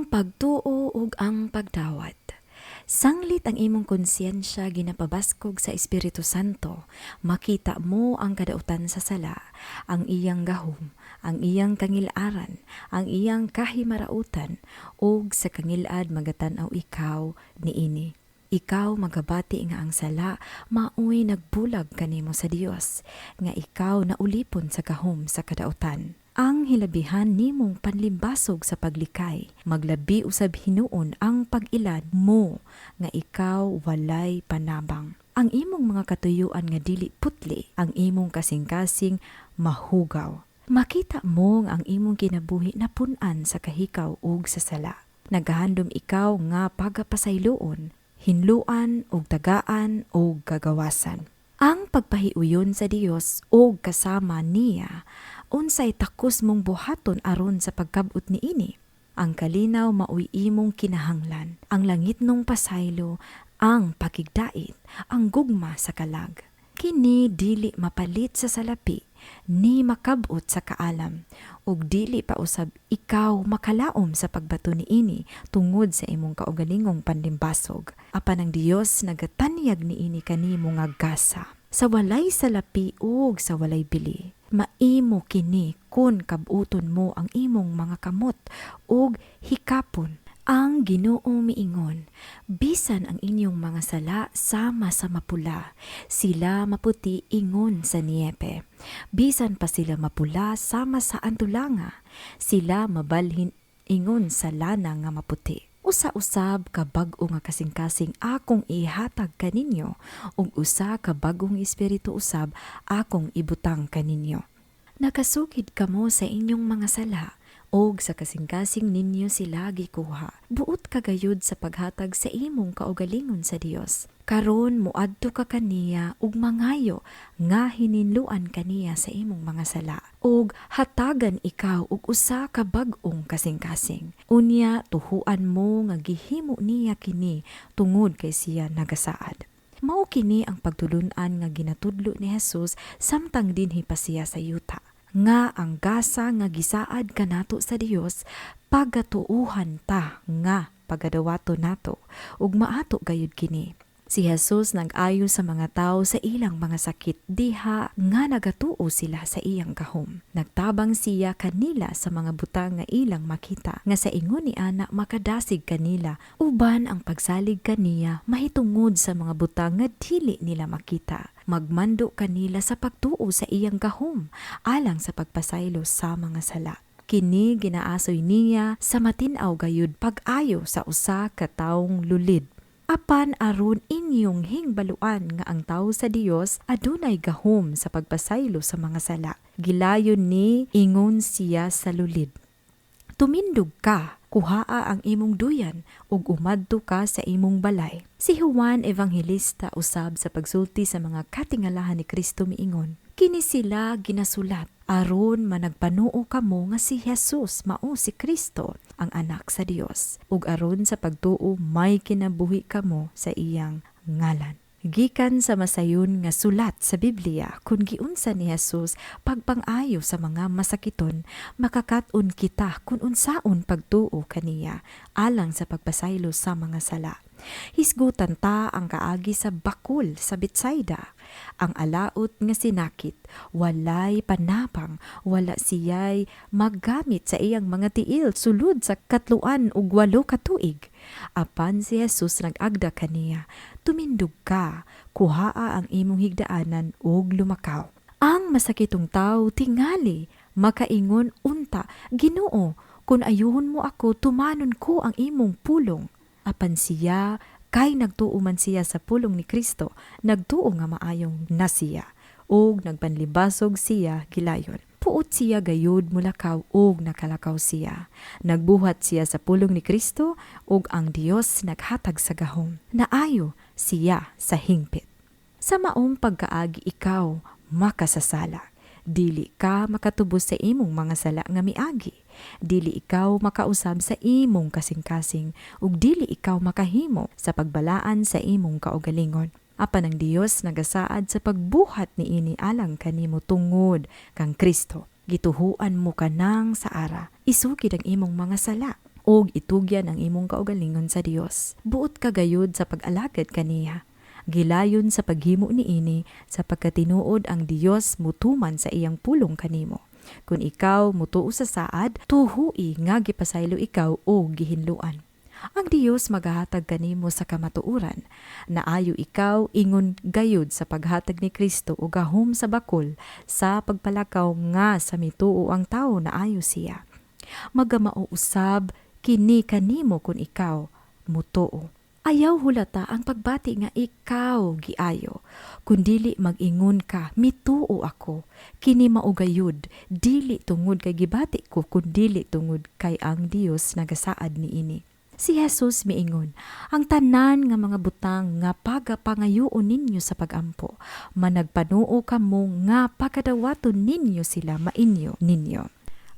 Ang pagtuo ug ang pagdawat. Sanglit ang imong konsyensya ginapabaskog sa Espiritu Santo, makita mo ang kadautan sa sala, ang iyang gahom, ang iyang kangil-aran, ang iyang kahimarautan, ug sa kangilad magatan-aw ikaw niini. Ikaw magabati nga ang sala maoy nagbulag kanimo sa Dios, nga ikaw naulipon sa gahom sa kadautan. Ang hilabihan nimong panlimbasog sa paglikay, maglabi usab hinuon ang pag-ilad mo nga ikaw walay panabang. Ang imong mga katuyuan nga dili putli, ang imong kasing-kasing mahugaw. Makita mo nga ang imong kinabuhi napun-an sa kahikaw ug sa sala. Nagahandom ikaw nga pagapasayloon, hinluan ug tagaan ug kagawasan. Ang pagpahiuyon sa Dios ug kasama niya, unsay takos mong buhaton aron sa pagkabot niini? Ang kalinaw maoy imong kinahanglan, ang langitnong pasaylo, ang pakigdait, ang gugma sa kalag. Kini dili mapalit sa salapi, ni makabot sa kaalam, ug dili pa usab ikaw makalaom sa pagbato niini tungod sa imong kaugalingong panlimbasog. Apan ang Dios nagatanyag niini kanimo nga gasa sa walay salapi ug sa walay bili. Maimo kini kun kabuton mo ang imong mga kamot ug hikapon. Ang Ginoo miingon, "Bisan ang inyong mga sala sama sa mapula, sila maputi ingon sa niebe. Bisan pa sila mapula sama sa antulanga, sila mabalhin ingon sa lana nga maputi. Usa usab ka bag-o nga kasing-kasing akong ihatag kaninyo, ug usa ka bag-ong espiritu usab akong ibutang kaninyo. Nakasugid kamo sa inyong mga sala, og sa kasing-kasing ninyo sila gikuha. Buot ka gayud sa paghatag sa imong kaugalingon sa Dios. Karon moadto ka kaniya ug mangayo nga hininluan kaniya sa imong mga sala ug hatagan ikaw og usa ka bag-ong kasing-kasing. Unya tuhuan mo nga gihimo niya kini tungod kay siya nagasaad." Mao kini ang pagtulun-an nga ginatudlo ni Jesus samtang dinhi pa siya sa yuta, nga ang gasa nga gisaad kanato sa Dios pagatuuhan ta nga pagadawato nato, ug maato gayud kini. Si Jesus nag-ayo sa mga tawo sa ilang mga sakit diha nga nagatuo sila sa iyang gahom. Nagtabang siya kanila sa mga butang nga ilang makita nga sa ingon ni ana makadasig kanila, uban ang pagsalig kaniya mahitungod sa mga butang nga dili nila makita. Magmando kanila sa pagtuo sa iyang gahom alang sa pagpasaylo sa mga sala. Kini ginaasoy niya sa matin-aw gayud pag-ayo sa usa ka tawong lulid. Apan aron inyong hingbaluan nga ang tawo sa Dios adunay gahom sa pagpasaylo sa mga sala." Gilayon ni ingon siya sa lulid, "Tumindog ka, kuhaa ang imong duyan ug umadto ka sa imong balay." Si Juan Evangelista usab sa pagsulti sa mga katingalahan ni Kristo miingon, "Kini sila ginasulat aron managpanuo kamo nga si Jesus mao si Kristo, ang Anak sa Dios, ug aron sa pagtuo may kinabuhi kamo sa iyang ngalan." Gikan sa masayon nga sulat sa Biblia kung giunsa ni Jesus pagpang-ayo sa mga masakiton, makakat-on kita kung unsaon pagtuo kaniya alang sa pagpasaylo sa mga sala. Hisgutan ta ang kaagi sa bakul sa Betsaida. Ang alaot nga sinakit, walay panabang, wala siya'y maggamit sa iyang mga tiil sulod sa 38 ka tuig. Apan si Jesus nag-agda kaniya, "Tumindog ka, kuhaa ang imong higdaanan ug lumakaw." Ang masakitong tao tingali makaingon unta, "Ginoo, kung ayuhon mo ako, tumanon ko ang imong pulong." Apan siya, kay nagtuo man siya sa pulong ni Kristo, nagtuo nga maayong na siya, ug nagpanlibasog siya gilayon. Puot siya gayud mulakaw ug nakalakaw siya. Nagbuhat siya sa pulong ni Kristo ug ang Dios naghatag sa gahom. Naayo siya sa hingpit. Sa maong pagkaagi ikaw makasasala. Dili ka makatubos sa imong mga sala nga miagi. Dili ikaw makausab sa imong kasing-kasing ug dili ikaw makahimo sa pagbalaan sa imong kaugalingon. Apan ang Dios nagasaad sa pagbuhat niini alang kanimo tungod kang Kristo. Gituhuan mo kanang sa ara. Isugid ang imong mga sala. Ug itugyan ang imong kaugalingon sa Dios. Buot ka gayud sa pag-alagad kaniya. Gilayon sa paghimo niini, sapagkat tinuod ang Dios mutuman sa iyang pulong kanimo. Kung ikaw mutuo sa saad, tuhui nga gipasaylo ikaw o gihinluan. Ang Dios magahatag kanimo sa kamatuoran. Naayo ikaw ingon gayud sa paghatag ni Kristo og gahom sa bakol sa pagpalakaw nga sa mituo ang tawo naayo siya. Magamao usab kini kanimo kun ikaw mutuo. Ayaw hulata ang pagbati nga ikaw giayo. Kun dili mag-ingon ka, "Mituo ako." Kini mao gayud, dili tungod kay gibati ko, kun dili tungod kay ang Dios nagasaad niini. Si Jesus miingon, "Ang tanan nga mga butang nga pagapangayoon ninyo sa pagampo, managpanuo kamo nga pagadawaton ninyo sila, mainyo ninyo."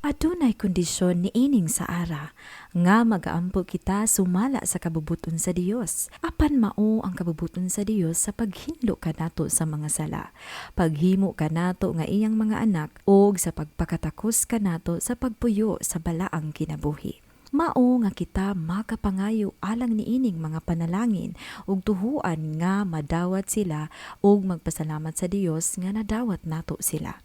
Adunay kondisyon niining saara nga magaampo kita sumala sa kabubuton sa Dios. Apan mao ang kabubuton sa Dios sa paghinlo kanato sa mga sala, paghimo kanato nga iyang mga anak, ug sa pagpakatakos kanato sa pagpuyo sa balaang kinabuhi. Mao nga kita makapangayo alang niining mga panalangin ug tuhuan nga madawat sila ug magpasalamat sa Dios nga nadawat nato sila.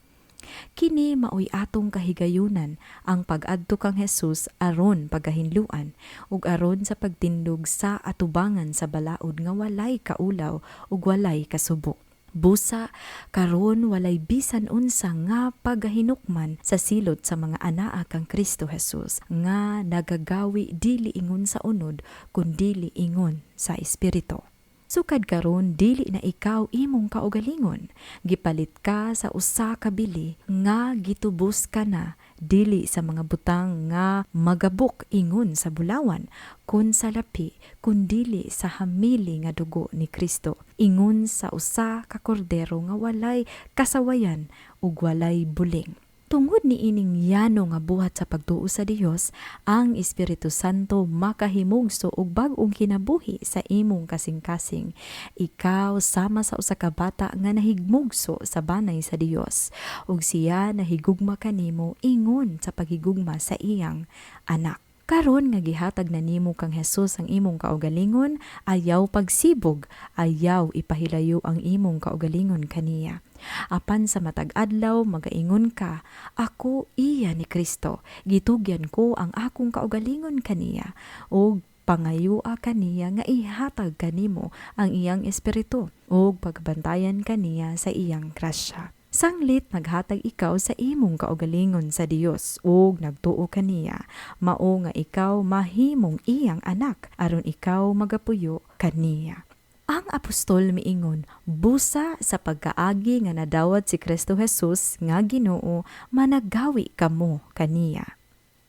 Kini maoy atong kahigayunan, ang pag-adto kang Jesus aron pagahinluan ug aron sa pagtindog sa atubangan sa balaod nga walay kaulaw ug walay kasubo. Busa karon walay bisan unsa nga pagahinukman sa silot sa mga anaa kang Kristo Jesus nga nagagawi dili ingon sa unod kundili ingon sa espiritu. Sukad karon dili na ikaw imong kaugalingon. Gipalit ka sa usa ka bili nga gitubos ka na dili sa mga butang nga magabok ingon sa bulawan kun sa lapi, kundili sa hamili nga dugo ni Kristo ingon sa usa ka kordero nga walay kasawayan ug walay buling. Tungod ni ining yano nga buhat sa pagtuo sa Dios, ang Espiritu Santo makahimugso og bag-ong kinabuhi sa imong kasing-kasing. Ikaw sama sa usa ka bata nga nahigmugso sa banay sa Dios, ug siya nahigugma kanimo ingon sa paghigugma sa iyang anak. Karon nga gihatag na nimo kang Jesus ang imong kaugalingon, ayaw pagsibog, ayaw ipahilayo ang imong kaugalingon kaniya. Apan sa matag adlaw magaingon ka, "Ako iya ni Kristo, gitugyan ko ang akong kaugalingon kaniya," ug pangayua kaniya nga ihatag kanimo ang iyang espiritu ug pagbantayan kaniya sa iyang grasya. Sanglit naghatag ikaw sa imong kaugalingon sa Dios ug nagtuo kaniya, mao nga ikaw mahimong iyang anak aron ikaw magapuyo kaniya. Ang apostol miingon, "Busa sa pagkaagi nga nadawat si Kristo Jesus nga Ginoo, managawi kamo kaniya."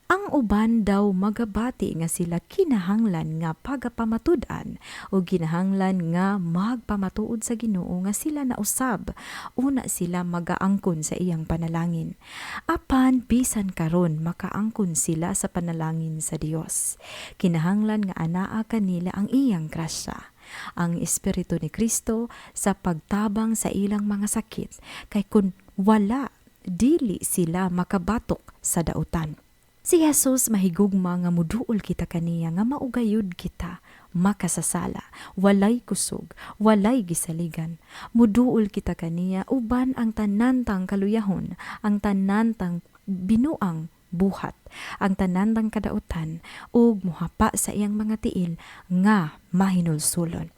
Ang uban daw magabati nga sila kinahanglan nga pagapamatud-an o kinahanglan nga magpamatuod sa Ginoo nga sila nausab una sila magaangkon sa iyang panalangin. Apan bisan karon makaangkon sila sa panalangin sa Dios. Kinahanglan nga anaa kanila ang iyang grasya, ang Espiritu ni Kristo sa pagtabang sa ilang mga sakit, kay kun wala, dili sila makabatok sa dautan. Si Jesus mahigugma nga muduol kita kaniya nga maugayud kita, makasasala, walay kusog, walay gisaligan. Muduol kita kaniya uban ang tanan tang kaluyahon, ang tanan tang binuang buhat, ang tanan tang kadautan, ug muhapa sa iyang mga tiil nga mahinulsulon.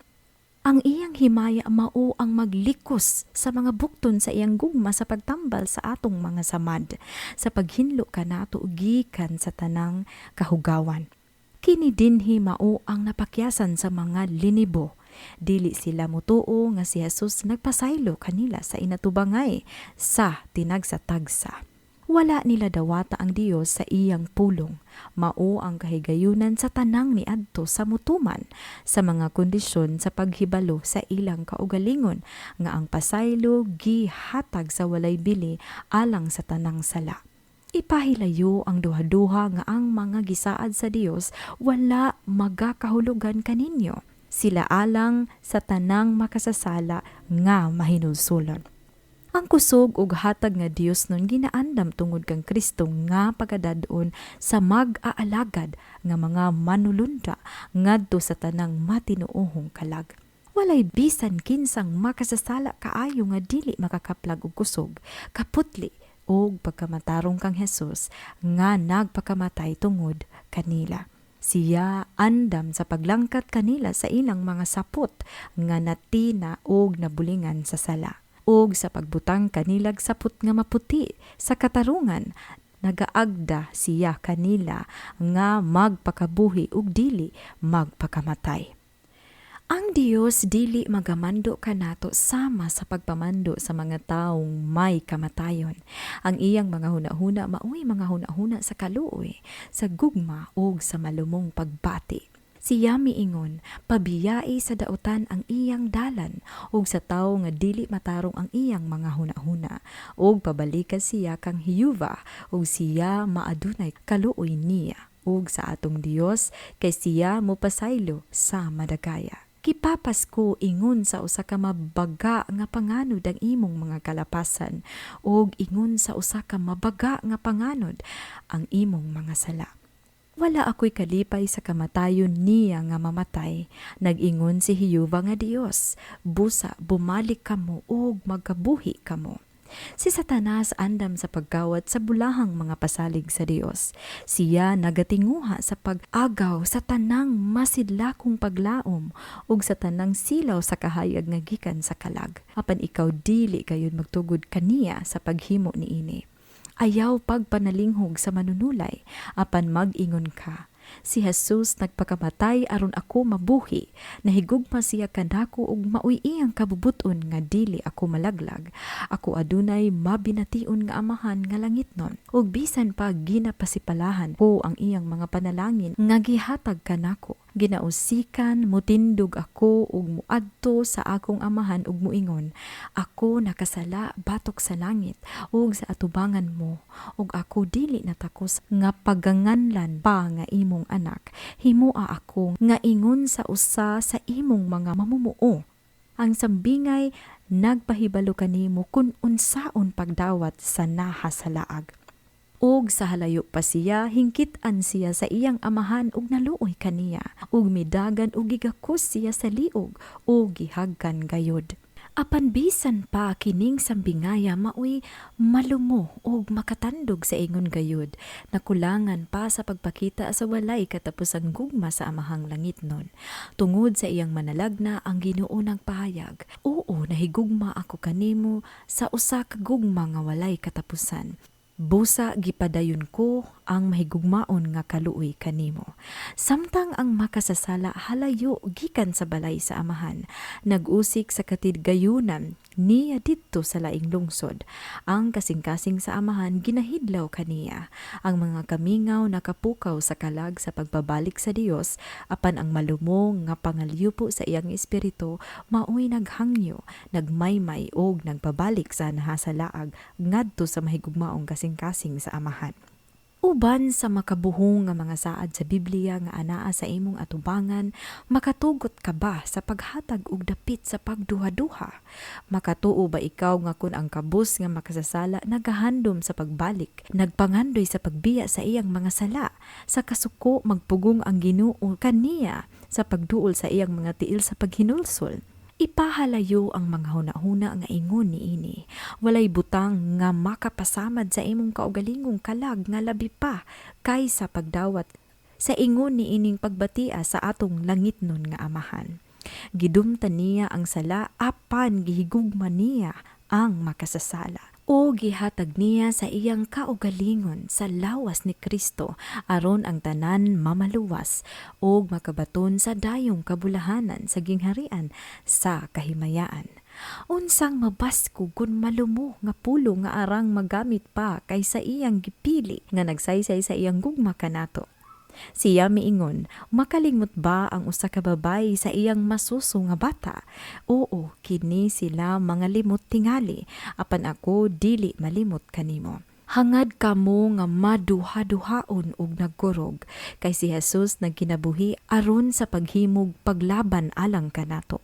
Ang iyang himaya mao ang maglikos sa mga bukton sa iyang gugma sa pagtambal sa atong mga samad, sa paghinlo kanato gikan sa tanang kahugawan. Kini dinhi mao ang napakyasan sa mga linibo. Dili sila mutuo nga si Jesus nagpasaylo kanila sa inatubangay sa tinagsa-tagsa. Wala nila dawata ang Dios sa iyang pulong. Mao ang kahigayunan sa tanang niadto sa mutuman sa mga kondisyon sa paghibalo sa ilang kaugalingon nga ang pasaylo gihatag sa walay bili alang sa tanang sala. Ipahilayo ang duha-duha nga ang mga gisaad sa Dios wala magakahulugan kaninyo. Sila alang sa tanang makasasala nga mahinulsulon. Ang kusog ug hatag nga Dios nun ginaandam tungod kang Kristo nga pagkadad-on sa mag-aalagad nga mga manulunda ngadto sa tanang matinuohong kalag. Walay bisan kinsang makasasala kaayo nga dili makakaplag og kusog, kaputli ug pagkamatarong kang Hesus nga nagpakamatay tungod kanila. Siya andam sa paglangkat kanila sa ilang mga sapot nga natina og nabulingan sa sala ug sa pagbutang kanilag sapot nga maputi sa katarungan. Nagaagda siya kanila nga magpakabuhi ug dili magpakamatay. Ang Dios dili magamando kanato sama sa pagpamando sa mga taong may kamatayon. Ang iyang mga hunahuna maoy mga hunahuna sa kaluoy, sa gugma ug sa malumong pagbati. Siya miingon, pabiyai sa dautan ang iyang dalan ug sa tawo nga dili matarong ang iyang mga hunahuna, ug pabalika siya kang Hiyuva ug siya maadunay kaluoy niya ug sa atong Dios kay siya mopasaylo sa madagaya. Gipapas ko ingon sa usa ka mabaga nga panganod ang imong mga kalapasan ug ingon sa usa ka mabaga nga panganod ang imong mga sala. Wala ako'y kalipay sa kamatayon niya nga mamatay. Nag-ingon si Hiyuva nga Dios, busa bumalik kamo ug magkabuhi kamo. Si Satanas andam sa paggawat sa bulahang mga pasalig sa Dios. Siya nagatinguha sa pag-agaw sa tanang masidlakong paglaom ug sa tanang silaw sa kahayag nga gikan sa kalag. Apan ikaw dili gayud magtugod kaniya sa paghimo niini. Ayaw pagpanalinghog sa manunulay, apan mag-ingon ka, "Si Jesus nagpakamatay aron ako mabuhi. Nahigugma siya kanako ug maoy iyang kabubuton nga dili ako malaglag. Ako adunay mabination nga Amahan nga langitnon. Ug bisan pa ginapasipalahan ko ang iyang mga panalangin nga gihatag kanako, ginausikan mutindog ako ug muadto sa akong amahan ug muingon, 'Ako nakasala batok sa langit ug sa atubangan mo, ug ako dili natakos nga paganganlan pa nga imong anak. Himoa ako nga ingon sa usa sa imong mga mamumuo.'" Ang sambingay nagpahibalo kanimo kun unsaon pagdawat sa nahasalaag. Ug sa halayo pa siya, hingkit-an siya sa iyang amahan ug naluoy kaniya, ug midagan ug gigakos siya sa liog ug gihagkan gayod. Apan bisan pa kining sambingaya maoy malumo ug makatandog sa ingon gayud, nakulangan pa sa pagpakita sa walay katapusang gugma sa Amahang langitnon. Tungod sa iyang manalagna, ang Ginoo nagpahayag, "Oo, nahigugma ako kanimo sa usa ka gugma nga walay katapusan. Busa gipadayon ko ang mahigugmaon nga kaluoy kanimo." Samtang ang makasasala halayo gikan sa balay sa Amahan, nag-usik sa katidgayunan niya didto sa laing lungsod, ang kasing-kasing sa Amahan ginahidlaw kaniya. Ang mga kamingaw nakapukaw sa kalag sa pagpabalik sa Dios, apan ang malumong nga pangalyupo sa iyang espiritu maoy naghangyo, nagmaymay og nagpabalik sa nahasalaag ngadto sa mahigugmaong kasing-kasing sa Amahan. Uban sa makabuhong nga mga saad sa Biblia nga anaa sa imong atubangan, makatugot ka ba sa paghatag og dapit sa pagduha-duha? Makatuo ba ikaw nga kun ang kabus nga makasasala nagahandom sa pagbalik, nagpangandoy sa pagbiya sa iyang mga sala, sa kasuko magpugong ang Ginoo kaniya sa pagduol sa iyang mga tiil sa paghinulsol? Ipahalayo ang mga hunahuna nga ingon niini. Walay butang nga makapasamad sa imong kaugalingong kalag nga labi pa kaysa pagdawat sa ingon niining pagbatia sa atong langitnon nga Amahan. Gidumtan niya ang sala, apan gihigugma niya ang makasasala. O gihatag niya sa iyang kaugalingon sa lawas ni Kristo aron ang tanan mamaluwas og makabaton sa dayong kabulahanan sa gingharian sa kahimayaan. Unsang mabaskog kun malumo nga pulong nga arang magamit pa kaysa iyang gipili nga nagsaysay sa iyang gugma kanato? Siya miingon, "Makalimot ba ang usa ka babayi sa iyang masuso nga bata? Oo, kini sila mga limot tingali, apan ako dili malimot kanimo." Hangad kamo nga maduha-duhaon ug nagkurog kay si Jesus nagkinabuhi aron sa paghimog paglaban alang kanato.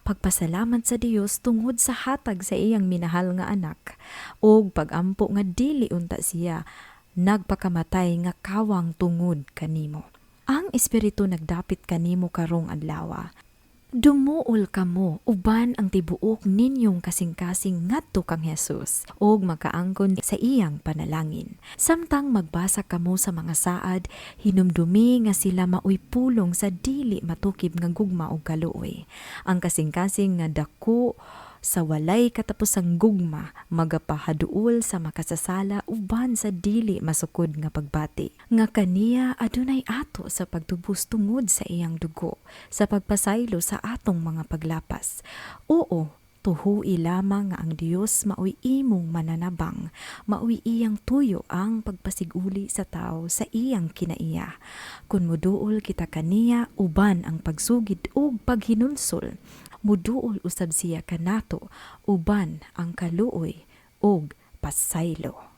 Pagpasalamat sa Dios tungod sa hatag sa iyang minahal nga anak ug pagampo nga dili unta siya nagpakamatay nga kawang tungod kanimo. Ang Espiritu nagdapit kanimo karong adlaw. Dumuol kamo uban ang tibuok ninyong kasing-kasing ngadto kang Jesus ug makaangkon sa iyang panalangin. Samtang magbasa kamo sa mga saad, hinumdumi nga sila maoy pulong sa dili matukib nga gugma ug kaluoy. Ang kasing-kasing nga dako sa walay katapusang gugma magapahaduol sa makasasala uban sa dili masukod nga pagbati nga kaniya adunay ato sa pagtubos tungod sa iyang dugo sa pagpasaylo sa atong mga paglapas. Oo, tuhui lamang nga ang Dios maoy imong mananabang, maoy iyang tuyo ang pagpasiguli sa tao sa iyang kinaiya. Kun muduol kita kaniya uban ang pagsugid ug paghinulsol, muduol usab siya kanato uban ang kaluoy ug pasaylo.